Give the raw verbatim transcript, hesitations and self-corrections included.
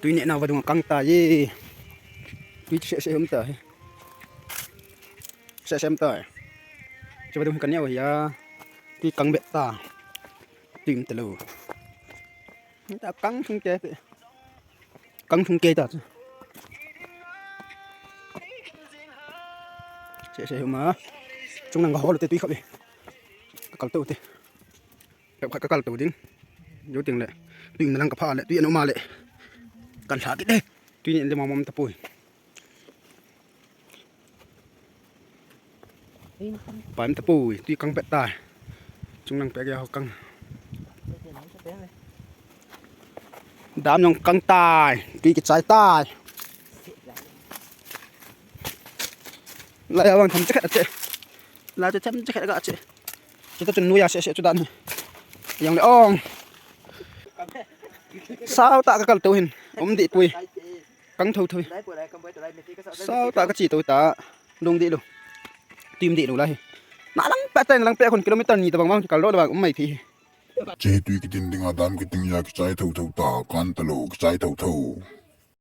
Tui nehna vadung kang ta ie. Tui se se um ta hi. Se se um ta. Chu vadung kan neo hi a. Tui kang bet ta. Tui um ta lo. Ta kang thung ke. Kang thung ke ta chu. Se se um a. Chung nang ka hol te tui khap e. Ka kal to te. Pep khat ka kal to ding. Yo ting le. Tui na lang ka pha le. Tui an um a le. Kan hla kit de. Tui ni le mom ta pui. Paim ta pui. Tui kang pet ta. Chung nang pek ya ho kang. Dam nong kang tai. Tui ki chai tai. Lai awang tham che khat che. Lai che tham che khat ka che. Chu ta chun nuya se se chu dan hi. Yang le ong. Sau ta ka kal to hin. Um di pui. Kang tho tho. Sau ta ka chi to ta. Lung di lo. Tim di lo lai hi. Na lang pa tan lang pe khun kilometer ni ta bang bang kal lo bang um mai phi. Che tui ki tin ding a dam ki tin ya ki chai tho tho ta kan ta lo ki chai tho tho.